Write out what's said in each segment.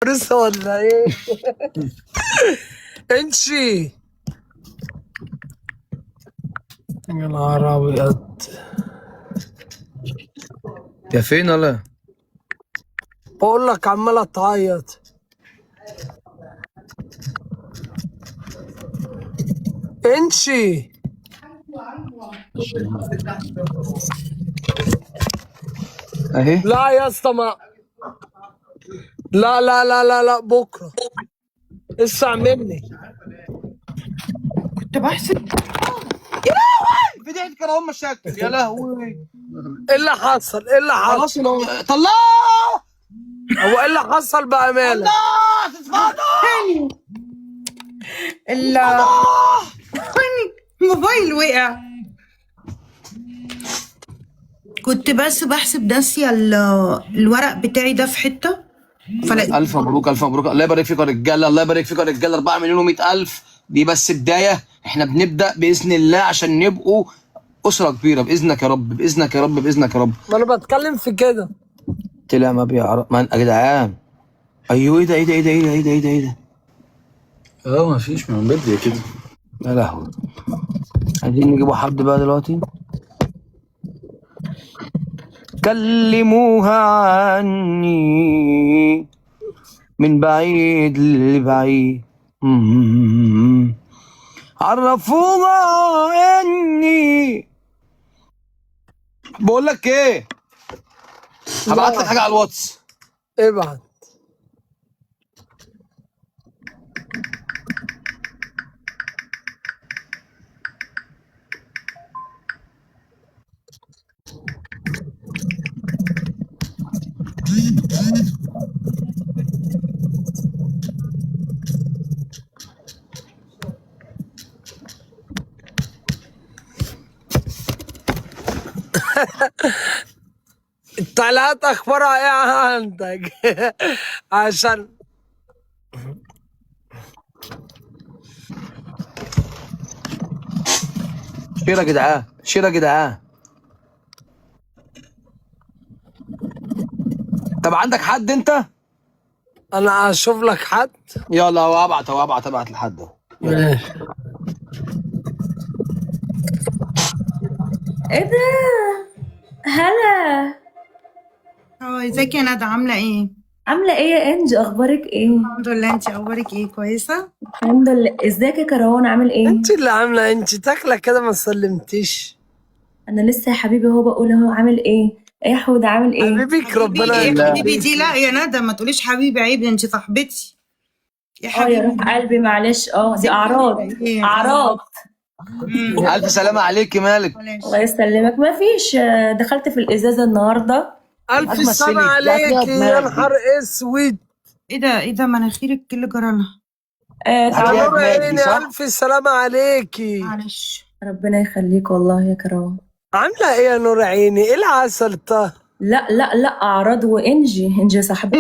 لسه ولا ايه؟ انشي يا نهار ابيض. يا فين ولا؟ بقول لك عمالة تعيط. انشي اهي. لا يا اسطى، ما لا لا لا لا لا، بكره اسمع مني. كنت بحسب بداية كرهون مشاكل يا لهوي. ايه اللي حصل؟ ايه اللي حصل؟ خلاص لو طلع هو ايه اللي حصل بأمانة؟ الله تتفضل. ال الموبايل وقع. كنت بس بحسب ناسية الورق بتاعي ده في حتة، فلقيت. الف مبروك الف مبروك، الله يبارك فيكم يا رجاله، الله يبارك فيكم يا رجاله. 4 مليون و100 الف دي بس بداية، احنا بنبدا باذن الله عشان نبقوا اسره كبيرة باذنك يا رب، باذنك يا رب، باذنك يا رب. ما انا بتكلم في كده. طلع ما بيعرف ما يا جدعان. ايوه ايه ده ايه ده ايه ده ايه ده ايه ده ايه ده ايه ده؟ اه ما فيش من بدري كده. يا لهوي، عايزين نجيبوا حد بقى دلوقتي. كلموها عني من بعيد لبعيد، عرفوها اني. بقول لك ايه، هبعت لك حاجة على الواتس. ابعت. التعليقات اخبارها ايه عندك؟ عشان share يا جدعان، share يا جدعان. طب عندك حد انت؟ انا اشوف لك حد. يلا هو ابعت، هو ابعت، ابعت لحد اهو. ماشي. ايه ده؟ هلا. اه ازيك يا ندى، عاملة ايه؟ عاملة ايه يا انج؟ اخبارك ايه؟ الحمد لله، انتي اخبارك ايه؟ كويسة؟ الحمد لله. ازيك يا كروان، عامل ايه؟ انت اللي عامله، انت تاكله كده ما سلمتيش. انا لسه يا حبيبي اهو بقول اهو. عامل ايه؟ ايه يا حود، عامل ايه؟ حبيبك ربنا حبيبي ايه يخليك. حبيبي دي؟ لا يا ندى ما تقوليش حبيبي، عيب، ده انتي صاحبتي. يا اه يا حبيبي روح قلبي، معلش. اه دي اعراض، ايه؟ اعراض. الف سلامه عليك، مالك؟ معلش. الله يسلمك. ما فيش، دخلت في الازازة النهاردة. الف أجمل سنة سنة. عليك لا، يا دماغ. نهار اسود. ايه ده ايه ده، مناخيرك إيه اللي جرالها؟ آه يا تعالى. نور دماغ دي، عيني، صح؟ الف سلامه عليكي. معلش. ربنا يخليك والله يا كروان. عامله ايه يا نور عيني؟ ايه العسل ده؟ لا لا لا، اعراض. وانجي، انجي صاحبتي.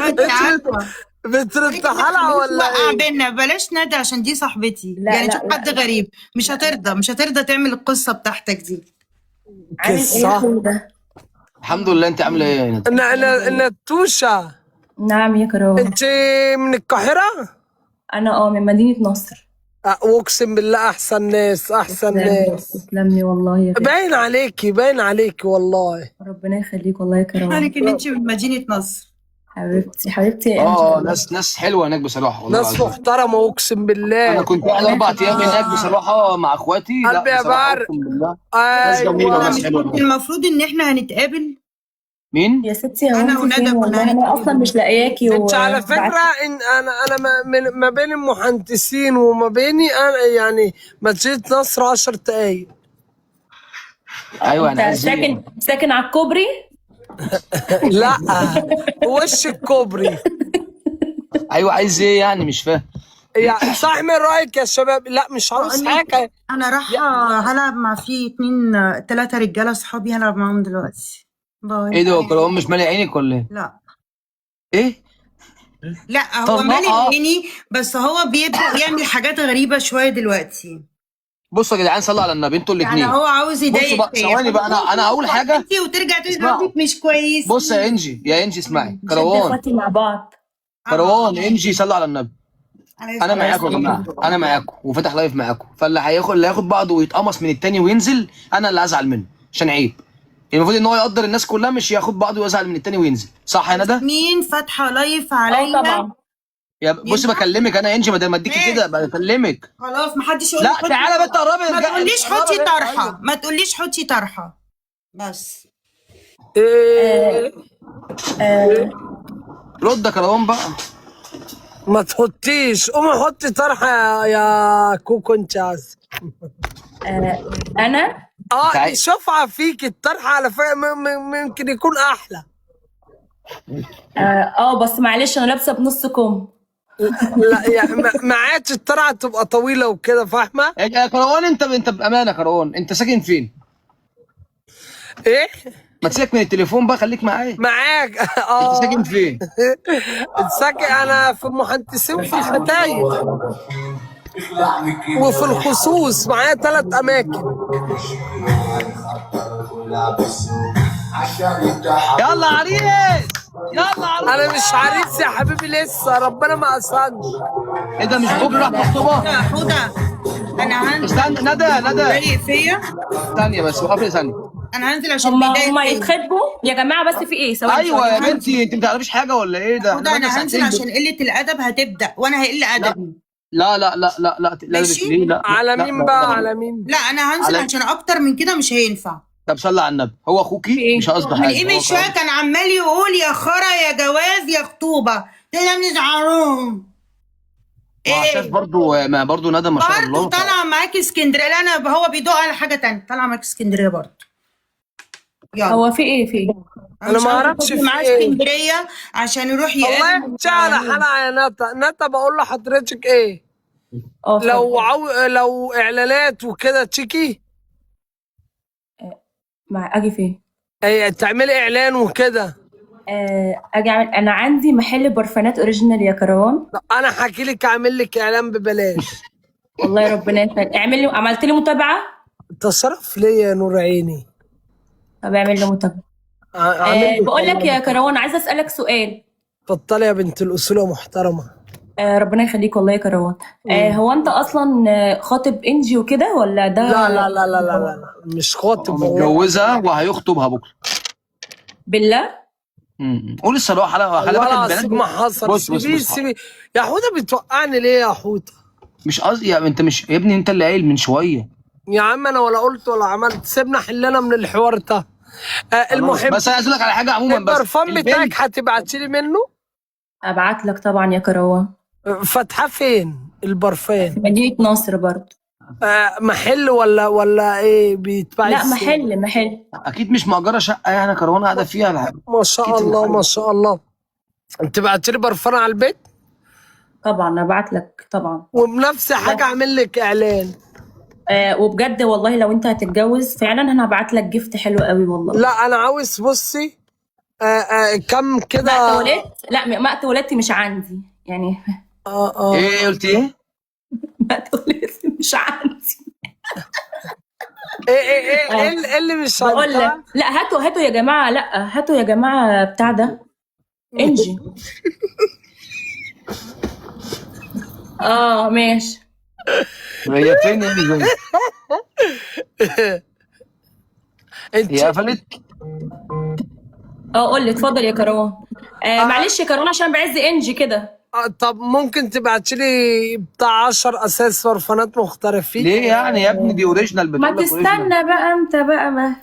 انت عارفة بترتاح ولا وقع ايه؟ بينا، بلاش ندى عشان دي صاحبتي. لا يعني لا شوف لا حد لا. غريب، مش هترضى، مش هترضى تعمل القصة بتاعتك دي. عامل ايه يا قصة. حودة؟ الحمد لله، انت عامله ايه يا ندى؟ انا نتوشة. نعم يا كروان. انت من القاهرة؟ انا من مدينة نصر. اقسم بالله احسن ناس، احسن تسلمي، ناس. تسلمي والله يا غالي. باين عليكي، باين عليكي والله. ربنا يخليك والله يا كروان. عليك ان انت من مدينة نصر. حبيبتي حبيبتي يا انجي اه والله. ناس ناس حلوة هناك بصراحة، والله ناس العظيم. محترمة اقسم انا بالله. كنت قاعد 4 ايام هناك بصراحة مع اخواتي. لا قلبي يا بصراحة برق. اقسم بالله ناس جميلة ايوه. انا وناس مش حلوة. كنت المفروض ان احنا هنتقابل؟ مين؟ يا ستي هو انا انت وندى فين؟ كنا والله انا اصلا هنتقابل. مش لاقياكي انت على وبعت. فكرة ان انا ما بين المهندسين وما بيني انا، يعني مدينة نصر 10 دقايق. ايوه انت انا عايز ايه؟ ساكن ساكن على الكوبري؟ لا، وش الكوبري. ايوه عايز ايه يعني؟ مش فاهم. يعني صح من رأيك يا شباب؟ لا مش عاوز بقول لك حاجة. انا رايحة هلعب مع في اتنين تلاتة رجاله صحابي، هلعب معاهم دلوقتي. باي. ايه ده، هو كروان مش مالي عينك ولا ايه؟ لا ايه؟ لا، هو مالي طلقها. عيني، بس هو بيبدأ يعمل حاجات غريبة شوية دلوقتي. بصوا يا جدعان، صلوا على النبي انتوا يعني الاثنين. هو عاوز بصوا يضايق بقى فيا. ثواني بقى، انا هقول حاجة. انتي وترجع تقولي اسمعوا. ردك مش كويس. بص يا انجي، يا انجي اسمعي. شد كروان اخواتي مع بعض. كروان انجي، صلوا على النبي. انا معاكم يا جماعة، انا معاكم وفاتح live معاكم. فاللي هياخد، اللي هياخد بعضه ويتقمص من التاني وينزل، انا اللي هزعل منه، عشان عيب. المفروض ان هو يقدر الناس كلها، مش ياخد بعضه ويزعل من التاني وينزل. صح يا ندى؟ مين فاتحة live اه عليا؟ طبعا. يا بص بكلمك انا يا انجي، ما اديكي ماشي. كده بكلمك. خلاص محدش يقول لا لي حطي تعالى بقى قربي. ما تقوليش قربي حطي بقى. طرحه، ما تقوليش حطي طرحه بس. إيه؟ آه. رد يا كروان بقى. ما تحطيش، قومي حطي طرحه يا كوكو انت عايزه. انا اه شوفها فيك الطرحة على فكرة، ممكن يكون احلى. بس معلش انا لابسه بنص كم. لا يعني ما عادش الطرحة تبقى طويلة وكده، فاهمه؟ يا كروان انت بامانه يا كروان، انت ساكن فين؟ ايه؟ ما تسيبك من التليفون بقى، خليك معايا. معاك. انت ساكن فين؟ ساكن انا في المهندسين وفي الختاير وفي الخصوص، معايا 3 اماكن. يلا عريس، يلا عريس. انا مش عريس يا حبيبي لسه، ربنا ما قصدش. ايه ده، مش بكره راح خطوبه؟ يا حوده انا هنزل. استنى ندى، ندى ضايق فيا. ثانية بس، وقفي ثانية. انا هنزل عشان هما بيضايق هما فيا. يتخطبوا يا جماعة، بس في ايه؟ ثواني ايوه يا ثواني. بنتي، انت ما تعرفيش حاجة ولا ايه ده؟ حوده انا هنزل عشان قلة الادب هتبدا، وانا هقل ادبي. لا لا لا لا لا لا ماشي. ليه؟ لا على لا، مين لا، بقى؟ لا. على مين؟ لا انا هنزل عشان اكتر من كده مش هينفع. طب صلي على النبي، هو اخوكي إيه؟ مش قصده من حاجة. قيمة هو شوية كان عمال يقول يا خرا يا جواز يا خطوبه، ده من ايه ايه برضو، ما برضو ندى ما شاء الله برضه طالعه معاك اسكندرية. لا انا هو بيدق على حاجة تانية، طالعه معاك اسكندرية برضه. يلا هو في ايه؟ في ايه؟ انا مش ما عارفة اعرفش أخد في معاه ايه. اسكندرية عشان يروح والله يقابل. احكي على حلقة يا نتا. نتا بقول لحضرتك ايه، اه لو لو اعلانات وكده تشيكي مع اجي فين؟ ايه، تعملي اعلان وكده. اجي اعمل، انا عندي محل برفانات original يا كروان. انا حكي لك اعمل لك اعلان ببلاش. والله ربنا يخليك، اعمل لي، عملت لي متابعه. تصرف ليا يا نور عيني. طب اعمل لي متابعه. اعمل لك. بقول لك يا كروان، عايزه اسالك سؤال. اتفضلي يا بنت الاصول يا محترمه. ربنا يخليك والله يا كروان. هو انت اصلا خاطب انجي وكده ولا ده؟ لا لا لا لا لا لا, لا. مش خاطب والله. متجوزها وهيخطبها بكره. بالله؟ قول الصراحة. خلي بالك والله البنات العظيم ما حصل. بص بص سيبيه بص سيبيه يا حوته، بتوقعني ليه يا حوته؟ مش قصدي يا انت، مش يا ابني انت اللي قايل من شوية. يا عم انا ولا قلت ولا عملت، سيبنا حلنا من الحوار ده. المهم بس انا عايز اقول لك على حاجة عموما، بس البرفان بتاعك هتبعتي لي منه؟ ابعت لك طبعا يا كروان. فاتحة فين البرفان؟ في مدينة نصر برضه. محل ولا ايه بيتباع؟ لا محل. اكيد مش مأجره شقه يعني كروان قاعدة فيها. ما شاء الله ما شاء الله. انت بعت لي برفان على البيت؟ طبعا ابعت لك طبعا. وبنفس حاجة اعمل لك اعلان. وبجد والله لو انت هتتجوز فعلا انا هبعت لك gift حلو قوي والله. لا انا عاوز بصي كم كده. لا ما اتولدت مش عندي يعني. ايه قلت ايه؟ ما اتولدت مش عندي. ايه ايه ايه ايه اللي مش عندك؟ بقول لك لا، هاتوا يا جماعة، لا هاتوا يا جماعة بتاع ده انجي. ماشي. هي فين انجي؟ انت هي قفلت؟ قول لي اتفضل يا كروان. معلش يا كروان عشان بعز انجي كده. طب ممكن تبعتي لي بتاع 10 اساس برفانات مختلفين؟ ليه يعني يا ابني؟ دي original. ما تستنى بقى انت بقى. ما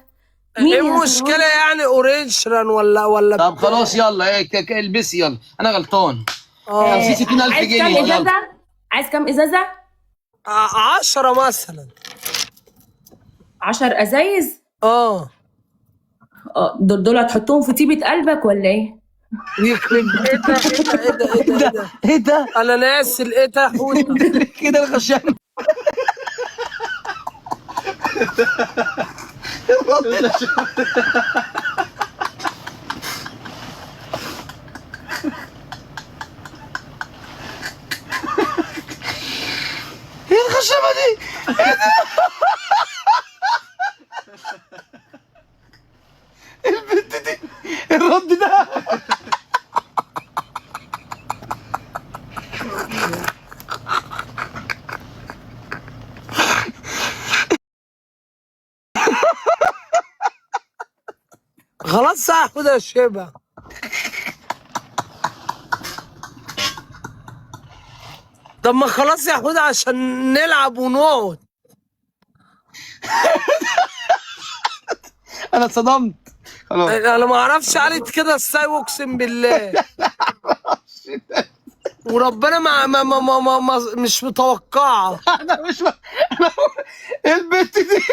مين ايه المشكلة يعني original ولا طب خلاص يلا ايه البسي يلا، انا غلطان. 50 60,000 جنيه. عايز كام ازازة؟ عايز كام ازازة؟ 10 مثلا. 10 ازايز؟ اه دول هتحطهم في طيبة قلبك ولا ايه؟ يخرب ايه ده ايه ده ايه ده ايه ده ايه ده؟ انا ناسي لقيتها حوته كده الخشام. ايه الخشبة دي؟ ايه ده؟ خلاص هاخدها شبه. طب ما خلاص يا حوده عشان نلعب ونقعد. انا اتصدمت خلاص. انا ما اعرفش قالت كده ازاي اقسم بالله. وربنا ما ما ما ما, ما, ما مش متوقعه. انا مش انا ايه البت دي؟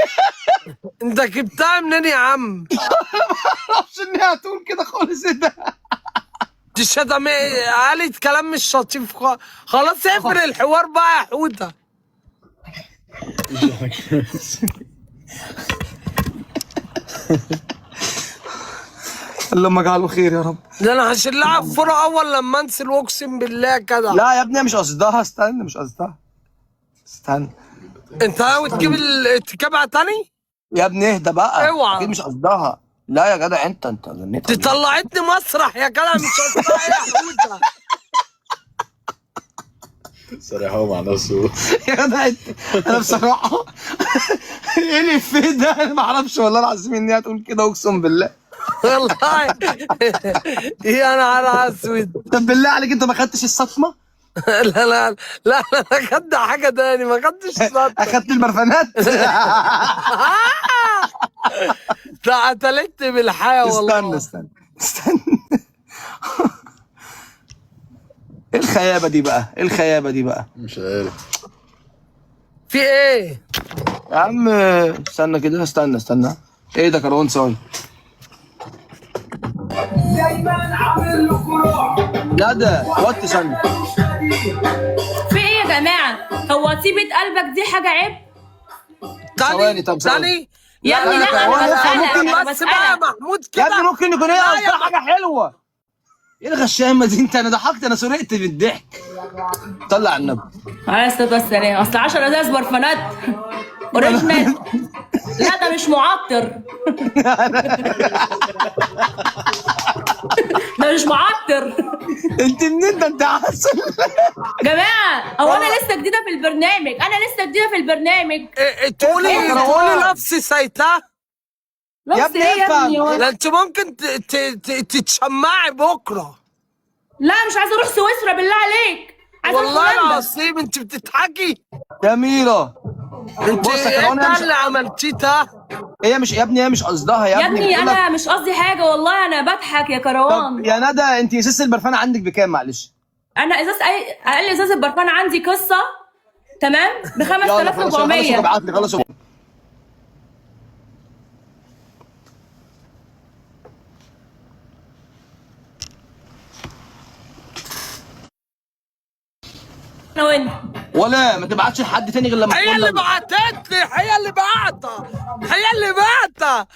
انت جبتها منين يا عم؟ ما اعرفش ان هي هتقول كده خالص. ايه ده؟ دي شتم، قالت كلام مش لطيف خلاص اقفل الحوار بقى يا حوده. اللهم اجعله خير يا رب. ده انا هشيلها في فورة اول لما انزل اقسم بالله كده. لا يا ابني مش قصدها، استنى مش قصدها، استنى. انت ناوي تجيب تجيبها تاني؟ يا ابني اهدى بقى. اوعى. اكيد مش قصدها. لا يا جدع انت غنيت. دي طلعتني مسرح يا جدع، مش قصدها يا حوده. صريح هو مع نفسه. يا جدع انت، انا بصراحة ايه اللي في ده؟ انا ما اعرفش والله العظيم ان هي هتقول كده اقسم بالله. والله يا نهار اسود. طب بالله عليك انت ما خدتش الصدمة؟ لا لا لا انا خدت حاجة تاني، ما خدتش الصدمة. اخدت البرفانات. ده قتلتني بالحياة والله. استنى استنى استنى. ايه الخيابه دي بقى؟ ايه الخيابه دي بقى؟ مش عارف في ايه؟ يا عم استنى كده، استنى استنى. ايه ده كروان ثواني. لا ده وات ثانية. في ايه يا جماعة؟ هو طيبة قلبك دي حاجة عيب؟ ثواني، طب ثواني. يا ابني لا انا بسألك، انا بس بقى بسألك. محمود يا كده ابني ممكن يكون هي قصدها حاجة حلوة. ايه الغشامه دي انت؟ انا ضحكت، انا سرقت بالضحك. طلع على النبي. عليه الصلاة والسلام. اصل 10 ازاز برفانات original. لا ده مش معطر. ده مش معطر. انت منين ده؟ انت عسل. جماعة هو انا لسه جديدة في البرنامج، انا لسه جديدة في البرنامج. إيه، تقولي تقولي لفظ سايتاه؟ لفظ يا ابني ايه يا افهم. ابني؟ ده انت ممكن تتشمعي بكره. لا مش عايزة اروح سويسرا بالله عليك، عايزة اروح والله هولندا. العظيم انت بتضحكي. يا ميرا انت بص يا ايه كروان، ده هي مش اللي عملتيه ده؟ هي مش يا ابني، هي مش قصدها يا يا ابني. ابني بتقول لك انا مش قصدي حاجة والله، انا بضحك يا طب كروان. يا ندى انت ازازة البرفان عندك بكام معلش؟ انا ازاز اي اقل ازازة برفان عندي قصة تمام ب يلا خلاص خلاص 5400. ابعت لي خلاص. انا وانت ولا ما تبعتش لحد تاني غير لما هي تقول اللي لنا. بعتت لي، هي اللي بعتها، هي اللي بعتها.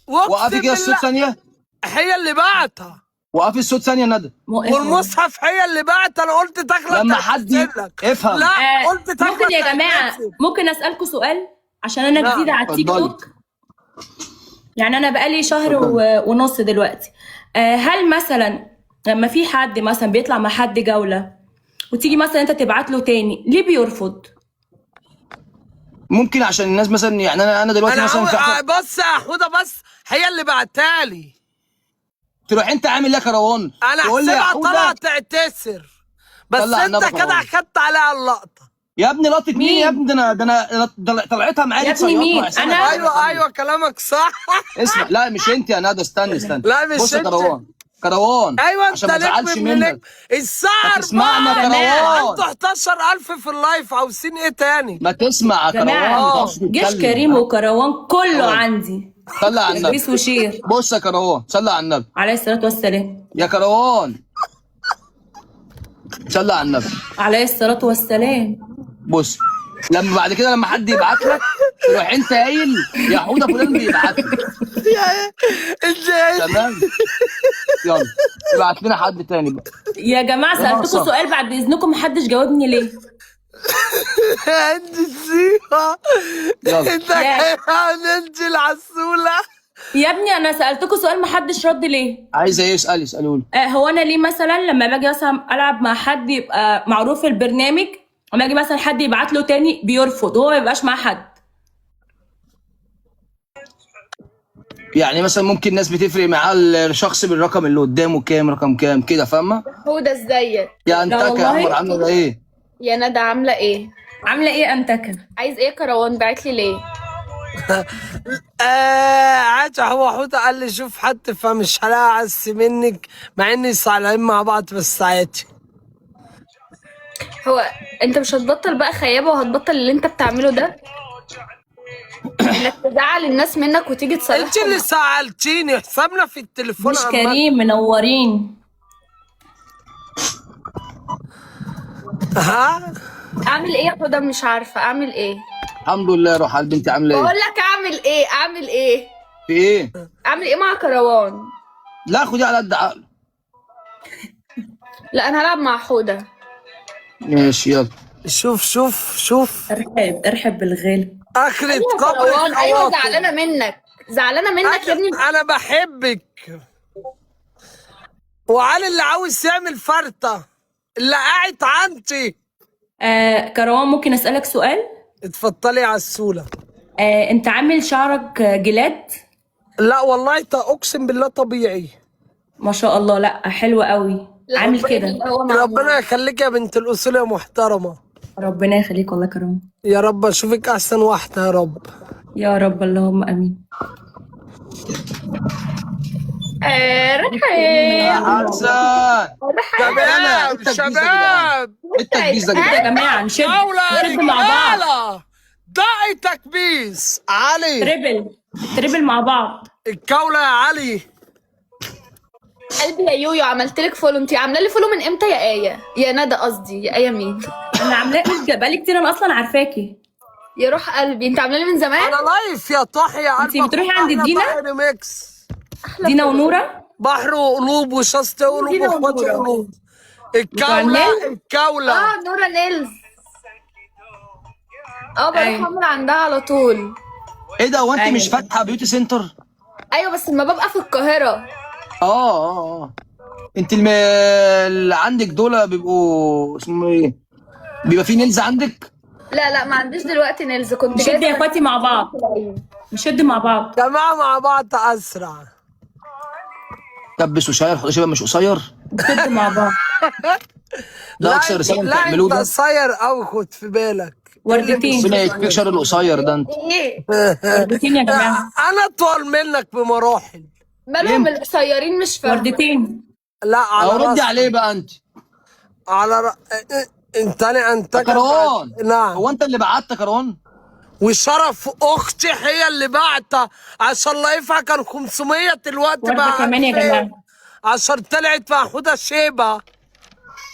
وقفي واقسم كده الصوت بالله ثانية، هي اللي بعتها. وقفي الصوت ثانية يا ندى. والمصحف هي اللي بعتها. انا قلت داخله لما حد تعتذر لك. افهم. لا قلت داخله ممكن يا جماعة، تعتذر. ممكن اسالكم سؤال عشان انا نعم، جديدة على التيك اتفضلي. توك؟ يعني انا بقالي شهر ونص دلوقتي. هل مثلا لما في حد مثلا بيطلع مع حد جولة وتيجي مثلا انت تبعت له تاني، ليه بيرفض؟ ممكن عشان الناس مثلا يعني انا دلوقتي انا مثلا في بص يا حوده، بس هي اللي بعتها لي. تروح انت عامل ايه يا كروان؟ انا تقول لي يا حسبها حوده طلعت تعتذر، بس طلع انت النبي كده كروان. اخدت عليها اللقطة. يا ابني لقطة مين يا مين؟ ابني؟ ده انا طلعتها معايا يا ابني مين؟ أنا؟ ايوه ايوه كلامك صح. اسمع، لا مش انت يا ندى، استنى استنى. لا مش بص يا انت. كروان، كروان ايوه انت عشان ما تزعلش نجم منك. نجم الساعة ما تسمعنا 4 كروان. انتوا 11000 في ال live، عاوزين ايه تاني؟ ما تسمع يا كروان، ما جماعة تعرفش جيش تتكلم. كريم وكروان كله عندي صلي على النبي. peace و share. بص يا كروان، صلي على النبي عليه الصلاة والسلام. يا كروان، صلي على النبي. عليه الصلاة والسلام. بص لما بعد كده لما حد يبعت لك تروح انت قايل يا حوده فلان بيبعت لي، ازاي؟ تمام؟ يلا ابعت لنا حد تاني بقى. يا جماعة سألتكم ناقصة. سؤال بعد إذنكم محدش جاوبني ليه؟ عندي السيرة. يلا. انت انت العسوله. يا ابني أنا سألتكم سؤال محدش رد ليه؟ عايزه ايه؟ اسالي، اسالوا لي. هو أنا ليه مثلا لما باجي مثلا ألعب مع حد يبقى معروف في البرنامج، لما أجي مثلا حد يبعت له تاني بيرفض وهو ما يبقاش مع حد؟ يعني مثلا ممكن ناس بتفرق معاه الشخص بالرقم اللي قدامه كام، رقم كام كده، فاهمه؟ هدى ازيك يا لا انتكه يا والله. قمر، عامله ايه؟ يا ندى؟ عامله ايه؟ عامله ايه انتكه؟ عايز ايه يا كروان؟ بعت لي ليه؟ عادي، هو حوده قال لي شوف حد، فمش هلاقي عس منك، مع اني زعلانين مع بعض، بس عادي. هو انت مش هتبطل بقى خيابه وهتبطل اللي انت بتعمله ده؟ انك تزعل الناس منك وتيجي انت اللي تصالحهم. سألتيني حسابنا في التليفون. مش عمال. كريم، منورين. ها اعمل ايه يا حوده؟ مش عارفه اعمل ايه. الحمد لله. روح على البنت، عامله ايه؟ بقول لك اعمل ايه، اعمل ايه، في ايه؟ اعمل ايه مع كروان؟ لا خدي على قد عقله. لا انا هلعب مع حوده. ماشي يلا. شوف شوف شوف. ارحب ارحب بالغالي. اخرة ايوه قبر كروان، ايوه الخواطر. زعلانة منك، زعلانة منك يا ابني. انا بحبك. وعلي اللي عاوز يعمل فرطة اللي قاعد عندي. كروان، ممكن اسالك سؤال؟ اتفضلي يا عسولة. انت عامل شعرك جلاد؟ لا والله اقسم بالله طبيعي. ما شاء الله، لا حلو قوي. لا، عامل ربنا كده. هو معمول. ربنا يخليك يا بنت الاصول يا محترمة. ربنا يخليك والله يا كروان. يا رب اشوفك احسن واحدة يا رب. يا رب، اللهم امين. رحب يا حسن، شباب انت الجيزة يا جدعان. شباب، انت الجيزة يا يا جدعان. جماعة نشد، دولة نشد مع بعض. رجالة، دعي تكبيس علي. triple triple مع بعض. الكولة يا علي. قلبي يا يويو، عملت لك follow. انت عامله لي follow من امتى يا ايه؟ يا ندى قصدي، يا ايه مين؟ انا عاملاه بقالي كتير، انا اصلا عارفاكي. يا روح قلبي، انت عامله لي من زمان. انا live يا طحي يا انتي بتروحي عند دينا؟ ريميكس. دينا ونوره. بحر وقلوب وشاست قلوب دينا واخوات ونورة. قلوب. الكولة النيل؟ الكولة. اه نورا nails. اه بروح أيوة. اعمل عندها على طول. ايه ده، هو انت مش أيوة. فاتحة beauty center؟ ايوه بس لما ببقى في القاهرة. اه انت اللي عندك دول بيبقوا اسمه ايه؟ بيبقى في nails عندك؟ لا لا ما عنديش دلوقتي nails، كنت نشد يا جايبه اخواتي مع بعض، نشد مع بعض. جماعة مع بعض اسرع. كبس وشاير حوض شباب مش قصير. نشد مع بعض. ده اكثر رسالة لا بتعملوه انت ده. قصير قوي، خد في بالك. وردتين. ربنا يكفيك شر القصير ده انت. ايه وردتين يا جماعة. انا اطول منك بمراحل. مالهم القصيرين؟ مش فاهمه. وردتين. لا على او ردي راسي. عليه بقى انت. على انت انا انت يا كروان. نعم. هو انت اللي بعت يا كروان؟ وشرف اختي هي اللي بعتها، عشان لايفها كان 500 دلوقتي وردة بقى كمان يا 2000. جماعة. عشان طلعت مع حوده شيبة.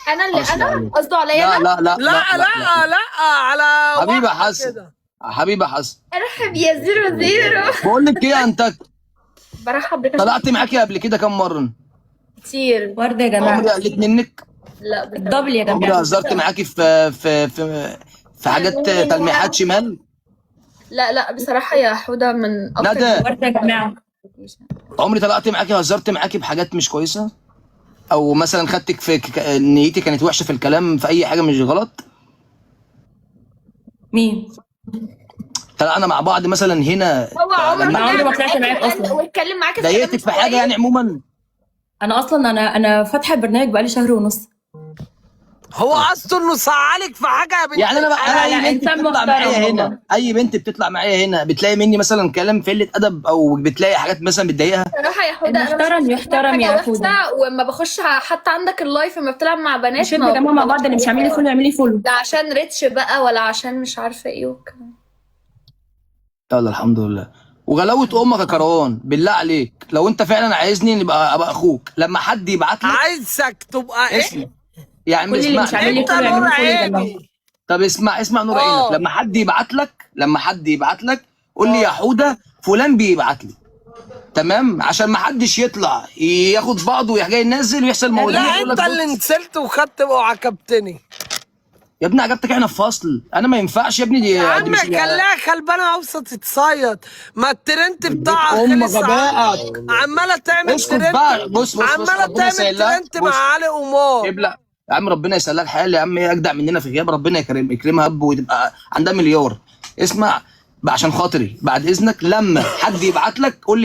انا اللي انا قصده عليا لا انا؟ لا لا لا لا لا, على حبيبي واحدة حسن. كده. حبيبي حسن. ارحب يا zero zero. بقول لك ايه يا انتك، برحب بك. طلعت معاكي قبل كده كام مرة؟ كتير. ورده يا جماعة. عمري قلت منك؟ لا بصراحة. ال double يا عمري جماعة. هزرت معاكي في في حاجات تلميحات شمال؟ لا لا بصراحة يا حوده من اكتر. ندى. ورده يا جماعة. عمري طلعت معاكي هزرت معاكي بحاجات مش كويسة؟ او مثلا خدتك في نيتي كانت وحشة في الكلام في اي حاجة مش غلط؟ مين؟ طلعنا مع بعض مثلا هنا، هو عمره لما أنا عمري ما طلعت معاك وقال- أصلاً. واتكلم معاك في كلام ضايقتك مش في حاجة كويس. يعني عموما؟ انا اصلا انا فاتحة البرنامج بقالي شهر ونص. هو قصده انه سعالك في حاجة يا بنت. يعني انا بقى انا لا، اي لا، بنت إنسان بتطلع محترم معايا والله. هنا، اي بنت بتطلع معايا هنا بتلاقي مني مثلا كلام في قلة ادب، او بتلاقي حاجات مثلا بتضايقها؟ بصراحة يا حوده أنا مش المحترم بشوف يحترم حاجة يا وحشة، حودة. وما بخش حتى عندك ال live لما بتلعب مع بنات نشد ما يا جماعة مع بعض، اللي مش عامل لي follow يعمل لي follow. لا عشان reach بقى ولا عشان مش عارفه ايه وكده. يلا الحمد لله. وغلاوه امك يا كروان، بالله عليك لو انت فعلا عايزني نبقى ابقى اخوك، لما حد يبعت لك عايزك تبقى ايه؟ اسمع يا عم، كل اللي مش اسمع. عامل لي انت follow يعمل نور لي follow يا جماعة. عيني. طب اسمع، اسمع نور عينك. لما حد يبعت لك، لما حد يبعت لك قول لي يا حوده فلان بيبعت لي، تمام؟ عشان ما حدش يطلع ياخد بعضه ويروح جاي نازل ويحصل مواضيع لا يقول انت لك اللي بص، نزلت وخدت وعجبتني يا ابني عجبتك، احنا في فصل، انا ما ينفعش يا ابني دي يا دي عم مش خليها خلبانه عاوزه تتصيد، ما الترند بتاعها ام خلص. غبائك. عماله تعمل اسكت ترند. بقى. بص بص بص، عماله ربنا تعمل يسهل لها. ترند بص مع علي قمار. ابلع يا عم، ربنا يسهل لها الحال يا عم، هي اجدع مننا في غياب، ربنا يكرمها اب وتبقى عندها مليار. اسمع بقى عشان خاطري، بعد اذنك لما حد يبعت لك قول لي.